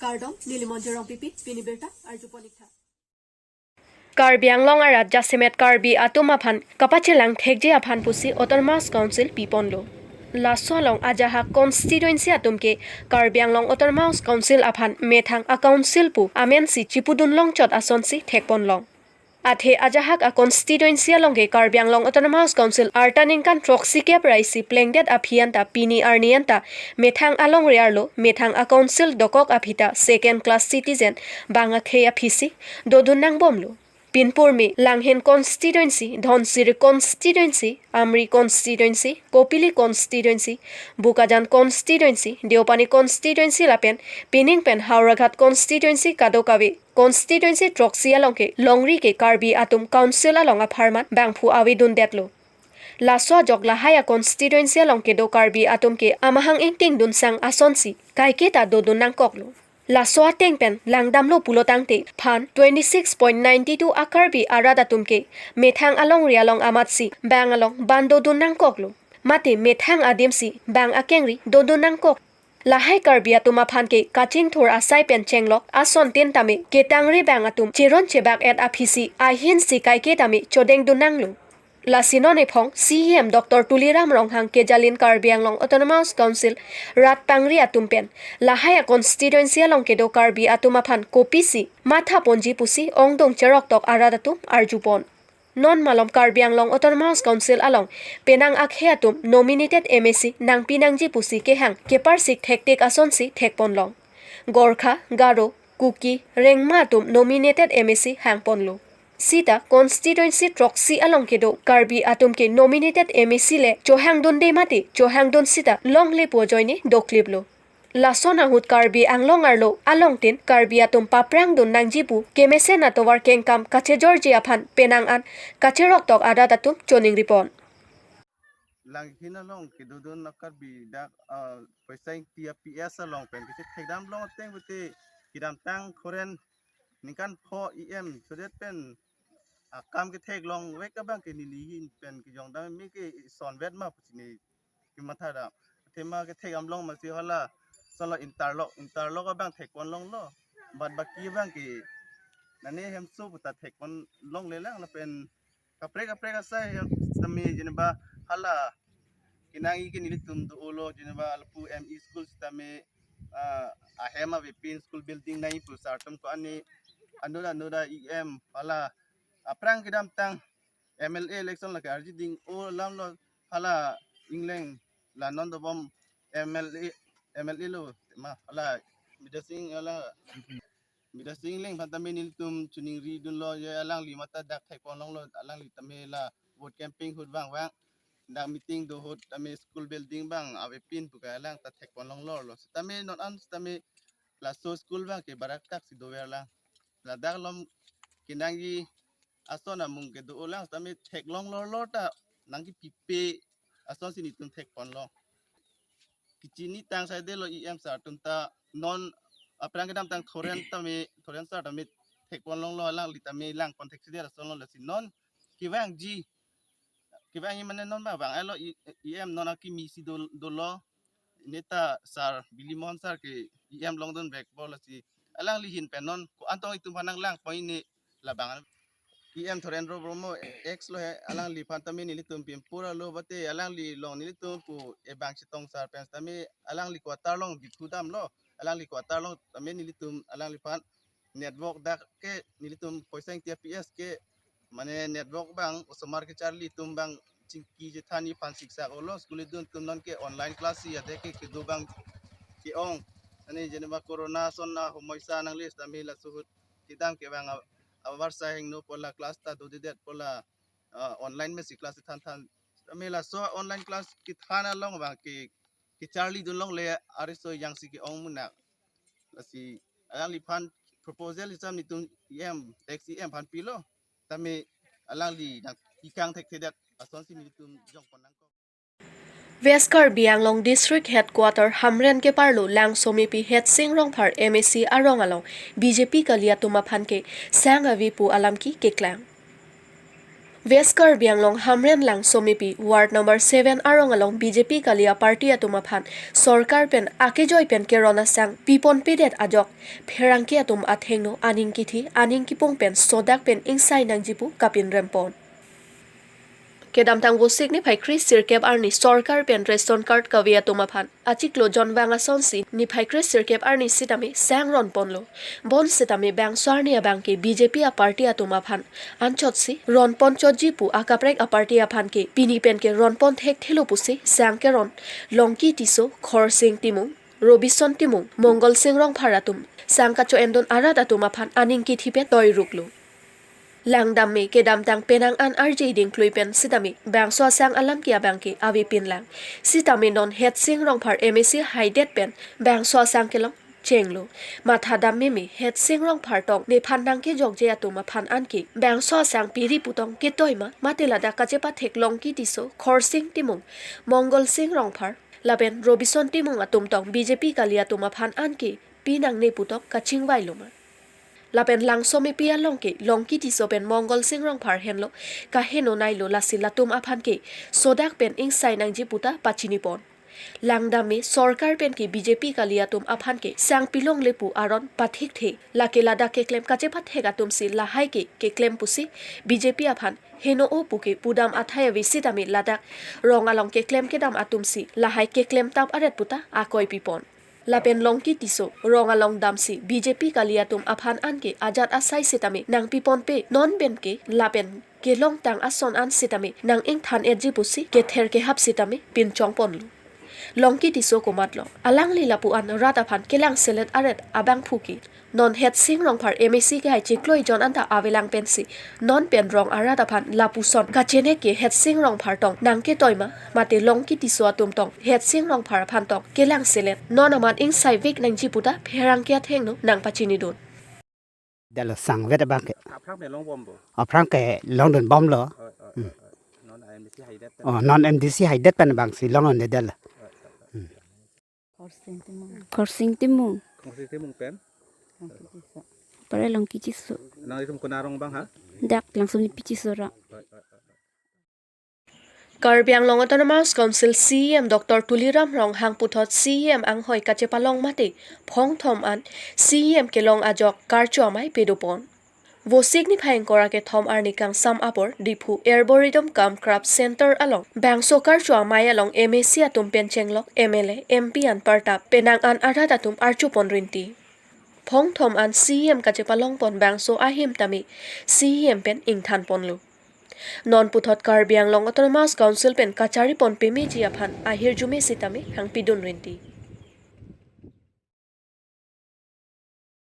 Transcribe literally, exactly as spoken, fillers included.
Kardom, neli Monjir Rongpipi, pini birta arjupon ik tha. Karbi Anglong arat jasemet Karbi atum aphan kapachelang thekji aphan pusi Autonomous Council piponlo. Laso along ajahak constituency atum ke Karbi Anglong Autonomous Council aphan methang a-council pu amensi chipudun longchot asonsi thekponlong. Athe ajahak a-constituency along ke Karbi Anglong Autonomous Council arta ningkan throksi kep ra isi plengdet aphi anta pini arni anta methang alongri arlo, methang a-council dokok aphi ta second class citizen bang akhei aphisi dodun nangbomlo. Pinpurme Langhin constituency, Dhansiri constituency, Amri constituency, Kopili constituency, Bokajan constituency, Deopani constituency lapen pining pen Howraghat constituency kadokave constituency throksi along ke longri ke Karbi atum council along apharman bangphu avedundetlo. Laso ajok lahai a-constituency along kedo Karbi atum ke amahang ingting dunsang asonsi kaiketa dodun nangkoklo. Laso ateng pen langdamlo pulo tangte phan twenty six point nine two a-Karbi arat atum ke methang alongri along amatsi bang along ban dodun nangkoklo. Mate methang adimsi bang akengri dodun nangkok. Lahai Karbi atum aphan ke kachingthur asai pen chenglok asontin tame ketangri bang atum cheron chebak-et aphisi ahinsi kaike tame chodengdun nanglo. Lasi non ephong C E M Doctor Tuliram Ronghang kejalin Karbi Anglong Autonomous Council rat pangri atum pen lahai a-constituency along kedo Karbi atum aphan kopisi mathaponji pusi ongdung cheroktok arat atum arjupon. Non malom Karbi Anglong Autonomous Council along penang akhei atum nominated M A C nangpi nangji pusi kehang keparsik thektik asonsi thekponlong. Gorkha, Garo, Kuki, Rengma atum nominated M A C hangponlo. Sita constituency throksi along kedo Karbi atum ke nominated M A C le chohangdunde mate chohangdun sita longle pu ajoine dokliplo. Lason ahut Karbi Anglong arlo alongtin Karbi atum paprangdun nangji pu kemesen atovar kengkam kachejorji aphan penang an kacheroktok arat atum choningripon. Langhin along kedodun a-Karbi dak, ah, Khorsing T R P S along pen kisi thekdam long ateng bete kedamtang khoren ningkan pho E M sodet pen akam ketheklong vek abang ke nelihin pen kejongdam me ke sonvet ma pusi ne kematha dam. Athema kethekdam long masi hala solo interlock, interlock abang thekponlonglo. Bad baki abang ke nane hemso puta thekponlongle lang lapen kaprek kaprek asai hem sitame jeneba hala kenangji ke nelitum do-olo jeneba lapu M E school sitame, ah, ahem avepin school building nangji pu sar atum ko-an ne anut anut a-E M hala aphrang kedamtang M L A election lake arjiding-o alamlo hala ingleng la non dobom M L A, M L A lo ma hala Bidasing hala Bidasing Engleng aphan tame nelitum choningridunlo je alangli matha dak thekponlonglo alangli tame la vote campaign ahut vangvang dak meeting do ahut tame school building abang avepin pu ke alang ta thekponlonglo lo. Sitame non an sitame laso school abang ke baraktak si dover lang. Ladak along kenangji ason amung kedo-o lang sitame theklong lorlor ta nangkepipe asonsi nelitum thekponlong. Kechini tang saidelo E M sar atum ta non aphrang kedamtang Thoren tame, Thoren sar tame thekponlonglo alangli tame langpon thekthedet asonlo lasi non kevangji, kevangji mane non ba vang-elo E-, E M non akimi si do, dolo. Neta sar Billy Mohan sar ke E M longdun vekpo lasi alangli ahin pen non ko-an tong itum aphan nanglangpon ne labang. E M Thorendro Brahma ex lo he alangliphan tame nelitum pimpur alo bate alangli along nelitum pu ebang chetong sar pen tame alangli quarter along diphu damlo alangli quarter along tame nelitum alangliphan network dak ke nelitum Khorsing T R P S ke mane network abang osomar kecharli atum abang chingki chethanji aphan siksak-olo school idun atum non ke online class si ade ke kedo abang ke-ong. Ani jeneba corona ason ahomoisa nangle tame laso ahut kedam kevang a-, avarsai hingno pu la class ta dodedet pu la, ah, online mesi class than than. Tame laso online class kethan along abang ke kecharlidun longle ariso jangsi ke-ong munak. Lasi alangliphan proposal hisap nelitum E M, ex E M aphan pilo. Tame alangli nangkekang thekthedet asonsi nelitum jongpon nangkok. West Karbi Anglong District Headquarter Hamren keparlo Langsomepi Hetsing Rongphar M A C arong along B J P kali atum aphan ke sang ave pu alam ke keklang. West Karbi Anglong Hamren Langsomepi Ward number seven arong along B J P kali a-party atum aphan sorkar pen akejoi pen keron asang piponpedet ajok pherangke atum athengno aning kithi aning kipung pen sodak pen ingsai nangji pu kapinrempon. Kedamtang Vosik niphai kre sirkep arni sorkar pen ration card kave atum aphan achiklo jonvang asonsi niphai kre sirkep arni sitame sang ronponlo. Bonsitame bangso arni abangke B J P a-party atum aphan anchotsi ronponchotji pu akaprek a-party aphan ke pini pen ke ronpon thekthelo pusi sang keron Longki Tisso, Khorsing Timung, Robison Timung, Mongol Sing Rongphar atum sang kacho-endun arat atum aphan aning kithi pen toiruklo. Langdam me kedamtang penang an arje dingklui pen sitame bangso asang alam ke abangke avepinlang. Sitame non Head Sing Rongphar M A C haidet pen bangso asang kelong chenglo. Mathadam meme Head Sing Rongphar tong nephan nangkejokje atum aphan anke bangso asang piri putong ketoi ma mate ladak kachepathek Longki Tisso, Khorsing Timung, Mongol Sing Rongphar lapen Robison Timung atum tong B J P kali atum aphan anke pinangne putong kachingvailo ma. Lapen Langsomepi along ke Longki Tisso pen Mongol Sing Rongphar henlo kaheno nailo, lasi latum aphan ke sodak pen ingsai nangji puta pachinipon. Langdam me sorkar pen ke B J P kali atum aphan ke sang pilongle pu aron pathikthe, lake ladak keklem kachepathek atumsi lahai ke keklem pusi B J P aphan heno-o pu ke pudam athai ave sitame ladak rong along keklem kedam atumsi lahai keklem tap aret puta akoi pipon. Lapen Longki Tisso rong along damsi B J P kali atum aphan anke ajat asai sitame nangpiponpe, non pen ke lapen kelongtang ason an sitame nang ingthan-etji pusi kether kehap sitame pinchongponlo. Longki Tisso komatlo, alangli lapu an rat aphan kelangselet aret abangphu ke non Head Sing Rongphar M A C kehai chiklo ejon anta avelang pensi non pen rong arat aphan lapuson kachenek ke Head Sing Rongphar tong nangketoi ma mate Longki Tisso atum tong Head Sing Rongphar aphan tong kelangselet, non amat ingsaivek nangji puta pherangke athengno nangpachinidun. Dalo sangvet abang ke. Aphrang pen longbomlo. Aphrang ke longdunbomlo. Oi, oi, oi, oi. Non M D C haidet pen. Oh, non M D C haidet pen abangsi longdundedetlo. Oi, oi, oi. Khorsing Timung. Khorsing Timung. Khorsing Timung pen? Pare Longki Tisso. Nanglitum konat arong abang ha? Dak Langsomepi Tisso ra. Oi, oi, oi, oi. Karbi Anglong Autonomous Council C E M Doctor Tuliram Ronghang puthot C E M anghoi kachepalong mate phongthom an C E M kelong ajok karcho amei pedopon. Vosik niphai ingkoi ra kethom arni kangsam apor Diphu Arboretum cum Craft Center along bangso karcho amei along M A C atum pen chenglok M L A, M P anparta penang an arat atum archopon rinti. Phongthom an C E M kachepalongpon bangso ahim tame C E M pen ingthanponlo. Non puthot Karbi Anglong Autonomous Council pen kacharipon pemeji aphan ahirjume sitame hangpidun rinti.